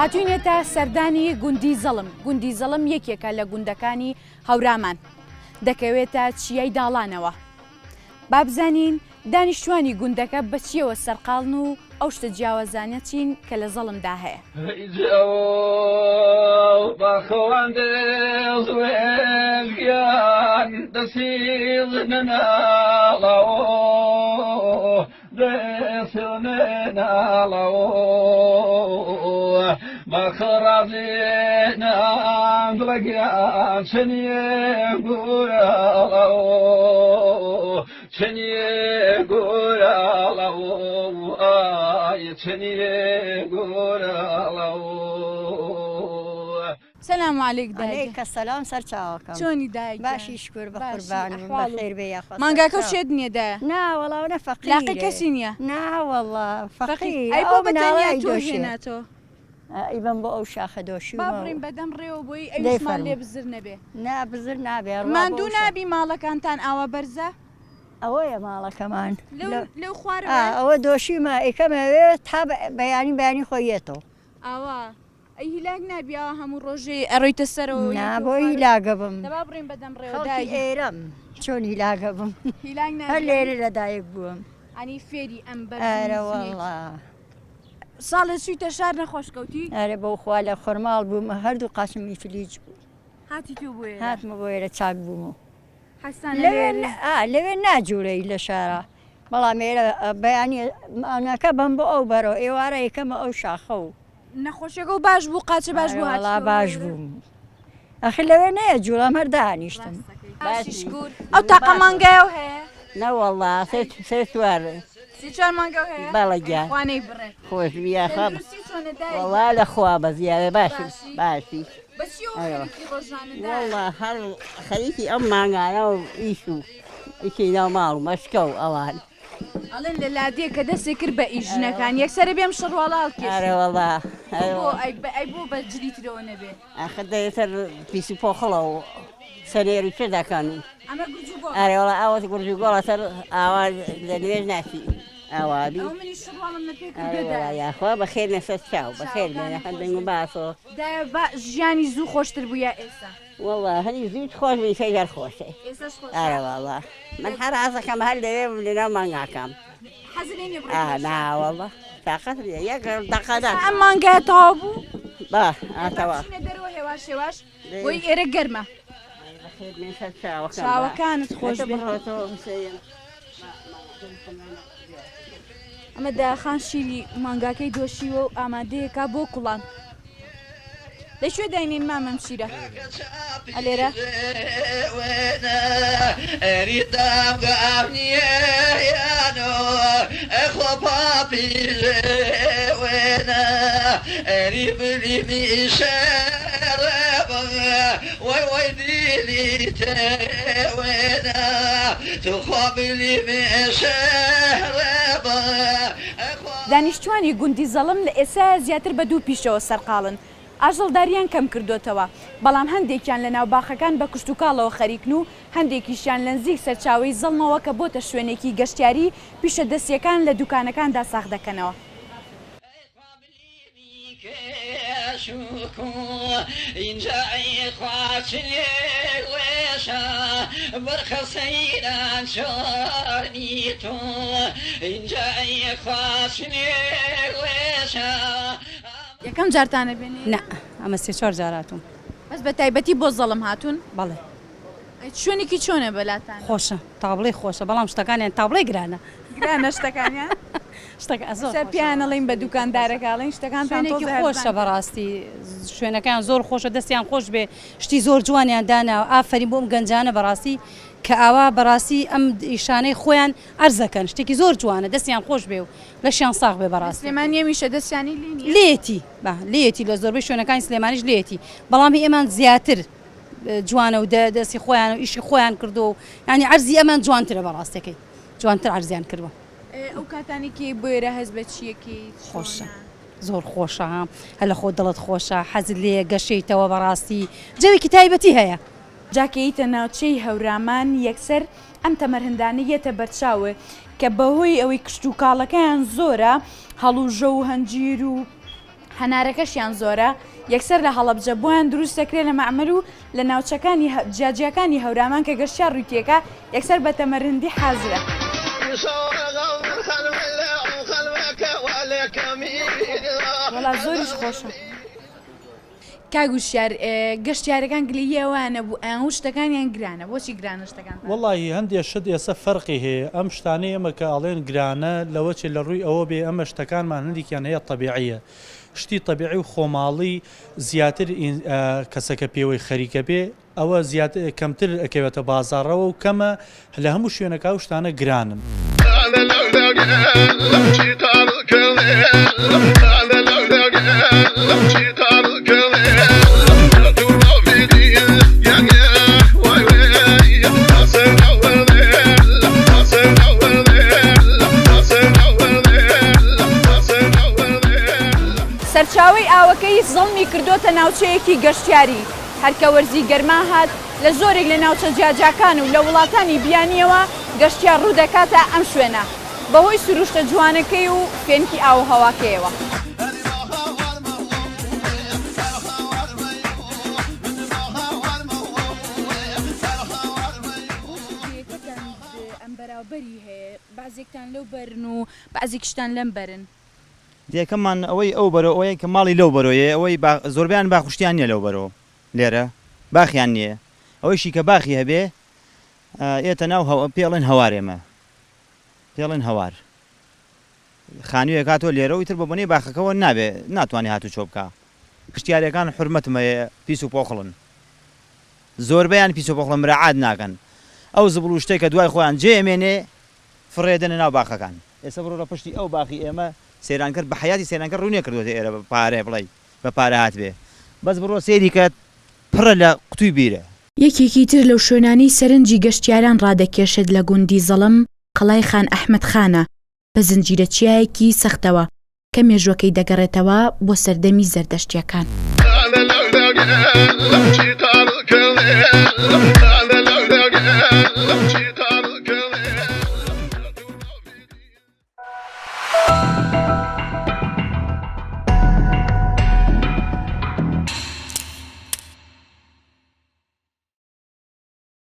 هاتوینەتە سەردانی گوندی زەڵم گوندی زەڵم یەکێکە لە گوندەکانی هەورامان دەکەوێتە چیای داڵانەوە. با بزانین دانیشتوانی گوندەکە بە چییەوە سەرقاڵن و ئەو شتە جیاوازانە چین کە لە زەڵمدا هەیە. سلام علیک دایە علیک السلام سەر چاوەکەم چۆنی دایە باشی شکر بە قوربان بەخێر بێ یاخوا مانگاکە و شێت نییە دایە نا وەڵا نە فەقیر لاقی کەسی نییە نا وەڵا فەقیر ئەی بۆ بە تەنیا تۆ هێناتۆ ئەیبەم بۆ ئەو شاخە دۆشیومەوە. با بڕۆین بەدەم ڕێوە بۆی ئەویشمان لێ بزر نەبێ. نا بزر نابێ. ماندوو نابی ماڵەکانتان ئاوا بەرزە؟ ئەوەیە ماڵەکەمان. لەو خوارەوە؟ ئەوە دۆشیمە ئەیکەمە ئەوێ تا بەیانی بەیانی خۆی یەتەوە. ئاوا ئەی هیلاک نابی ئاوا هەموو ڕۆژێ ئەڕۆیتە سەرەوە؟ نا بۆ هیلاکە بم. دەبا بڕۆین بەدەم ڕێوە. خەڵکی ئێرەم چۆن هیلاکە بم؟ هیلاک نابی؟ هەر لێرە لەدایک بووم. ئەنی فێری ئەم بەرزی ئەرە وەڵا. ساڵێ چویتە شار نەخۆش کەوتی؟ ئەرێ بەوخوا لە خورماڵ بووم هەردوو قاچم ئیفلیج بوو. هاتی تۆ بۆ ئێرە؟ هاتمە بۆ ئێرە چاک بووم و. حەسانە لەوێ لێرە؟ ئا لەوێ ناجووڵێی لە شارا بەڵام ئێرە بەیانی مانگاکە بەم بۆ ئەو بەرەوە ئێوارە یەکەمە ئەو شاخە و. نەخۆشیەکە و باش بوو قاچە باش بوو ئەرێ هاتی وەڵا تۆ بۆ باش ئێرە؟ بووم ئەخر لەوێ نەیەجووڵام هەر دانیشتم. باشی شکور ئەو تاقە مانگایەو هەیە؟ نەوەڵا سێ سێ چوار. سێ چوار مانگەو هەیە؟ بەڵێ گیان. ئەی خوا نەیبڕێ. خۆش بی یاخوا. تەندروستی چۆنە دایە گیان؟ وەڵا لە خوا بەزیاوێ باشم باشی؟ باشی. بە چیەوە خەریکی ڕۆژانە دایە؟ وەڵا هەر خەریکی ئەم مانگانە و ئیش و ئیشی ناو ماڵ و مەشکە و ئەوان. ئەڵێن لە لادێ کە دەسێ کرد بە ئیش ژنەکان یەکسەرە بێم شەڕواڵە هەڵکێشن. ئەرێ وەڵا. بۆ ئەی بۆ بە جلی ترەوە نەبێ؟ ئاخر دەێتە پیس و پۆخڵە و سەرێر و چ دەکەن. ئەمە گورج و گۆڵە. ئەرێ وەڵا ئەوەت گورج و گۆڵە سەر ئاوا لە نوێژ ناچی ئاوا بی. ئەوە منیش شڕواڵم لە پێ کردووە ئەرێ وەڵا دایە. یاخوا بەخێر بێن سەر چاو بەخێر بێن چاوەکانت ئەخە خۆش دەنگ و بێت. باسۆ. دایە با ژیانی زوو خۆشتر بوو یا ئێستا؟ وەڵا هەنی زووت خۆش بوو ئیسەیش هەر خۆشە. ئێستاش خۆشە؟ ئەرێ وەڵا من هەر حەزەکەم هەر لەوێ بم لەناو مانگاکەم. حەزت لێ نییە بڕۆیتەوە ئا شار؟ نا وەڵا تاقەتم نییە یەک دەقە ئێستا ئەم مانگایە تەواو بوو؟ با ئا با تەواو. بچینە دەرەوە هێواش هێواش بۆی ئێرە گەرمە. چاوەکانت چاوەکانت خۆش بێ. ئەمە داخان شیری مانگاکەی دۆشیوە و ئامادەیەکا بۆ کوڵان. لە کوێ داینێن مام ئەم شیرە؟ ئەلێرە؟ دانیشتوانی گوندی زەڵم لە ئێسایا زیاتر بە دوو پیشەوە سەرقاڵن، ئاژەڵدارییان کەمکردۆتەوە، بەڵام هەندێکیان لەناو باخەکان بە کشتوکاڵەوە خەریکن و هەندێکیشیان لەنزیک سەرچاوەی زەڵمەوە کە بۆتە شوێنێکی گەشتیاری، پیشە دەستییەکان لە دوکانەکاندا ساغ دەکەنەوە. یەکەم جارتانە بێنێ؟ نا ئەمە سێ چوار جار هاتووم. بەس بە تایبەتی بۆ زەڵم هاتوون؟ بەڵێ. شوێنێکی چۆنە بەلاتان؟ خۆشە تابڵێی خۆشە بەڵام شتەکانیان تابڵێی گرانە. گرانە شتەکانیان؟ شتەکە زۆر ئێستا پێیان ئەڵێین بە دوکاندارەکە ئەڵێین شتەکانتان شوێنێکی تۆزێ هەرزان خۆشە کەن. بەڕاستی شوێنەکەیان زۆر خۆشە دەستیان خۆش بێ شتی زۆر جوانیان داناوە ئافەرین بۆ ئەم گەنجانە بەڕاستی کە ئاوا بەڕاستی ئەم ئیشانەی خۆیان عەرزەکەن شتێکی زۆر جوانە دەستیان خۆش بێ و لەشیان ساغ بێ لە بەڕاستی. سلێمانی هەمیشە دەستیانی لێ نییە؟ لێیەتی با لێیەتی لە زۆربەی شوێنەکانی سلێمانیش لێیەتی بەڵام هی ئێمان زیاتر. جوانە و دەستی خۆیان و ئیشی خۆیان کردووە و یانی عەرزی ئەمان جوانترە بە ڕاستەکەی جوانتر عەرزیان کردووە. ئەو کاتانەی کێی بۆیرە هەست بە چیەکەی خۆشە زۆر خۆشە ها هەر لە خۆ دڵت خۆشە حەزت لێیە گەشەیتەوە بەڕاستی جەوێکی تایبەتی هەیە. جا کە ییتە ناوچەی هەورامان یەکسەر ئەم تەمەرهندانە یەتە بەرچاوت کە بەهۆی ئەوەی کشتوکاڵەکەیان زۆرە هەڵوژە و هەنجیر و هەنارەکەشیان زۆرە یەکسەر لە هەڵەبجە بۆیان دروست دەکرێت لە مەعمەل و لە ناوچەکانی جیاجیاکانی هەورامان کە گەشتیار ڕووی تێکا یەکسەر بە تەمەرهندی حازرە. وەڵا زۆریش خۆشە. کاک وشیار گەشتیارەکان گلەیی ئەوەیان نەبوو ئەیان وت شتەکانیان گرانە بۆچی گرانە شتەکانتان؟ وەڵاهی هەندێ شت ئێسە فەرقی هەیە ئەم شتانەی ئێمە کە ئەڵێن گرانە لەوەچێ لە ڕووی ئەوە بێ ئەمە شتەکانمان هەندێکیان هەیە تەبیعیە شتی تەبیعی و خۆماڵی زیاتر کەسەکە پێوەی خەریکە بێ ئەوە زیاتر کەمتر ئەکەوێتە بازاڕەوە و کەمە لە هەموو شوێنەکا ئەو شتانە گرانن. سەرچاوەی ئاوەکەی زەڵمی کردۆتە ناوچەیەکی گەشتیاری. هەر کە وەرزی گەرما هات لە زۆرێک لە ناوچە جیاجیاکان و لە وڵاتانی بیانییەوە گەشتیار ڕوو دەکاتە ئەم شوێنە بەهۆی سروشتە جوانەکەی و فێنکی ئاووهەواکەیەوە. دێکەمان ئەوەی ئەو بەرۆ ئەوەیە کە ماڵی لەو بەرۆیە ئەوەی زۆربەیان باخوشتیان نییە لەو بەرۆ لێرە باخیان نییە ئەوەیشی کە باخی هەبێ ئێتە ناو پێڵێن هەوار ئێمە پێڵێن هەوار خانوویەک هاتووە لێرە و ئیتر بە بۆنەی باخەکەوە نابێ ناتوانێ هاتوچۆ بکا گشتیارەکان حورمەتم هەیە پیس و پۆخڵن زۆربەیان پیس و پۆخڵن مراعات ناکەن ئەو زبڵ و شتەی کە دوای خۆیان جێ ئەمێنێ فڕێ دەنە ناو باخەکان ئێستا بڕۆ پشتی ئەو باخی ئێمە سەیرانکەر بە حەیاتی سەیرانکەر ڕوو نەکردووەتە ئێرە بە پارە بڵێی بە پارە هاتبێ بەس بڕۆ سەیری کە پڕە لە قوتوی بیرە. یەکێکی تر لەو شوێنانەی سەرنجی گەشتیاران ڕادەکێشێت لە گوندی زەڵم، قەڵای خان ئەحمەد خانە، بە زنجیرە چیایەکی سەختەوە کە مێژووەکەی دەگەڕێتەوە بۆ سەردەمی زەردەشتییەکان.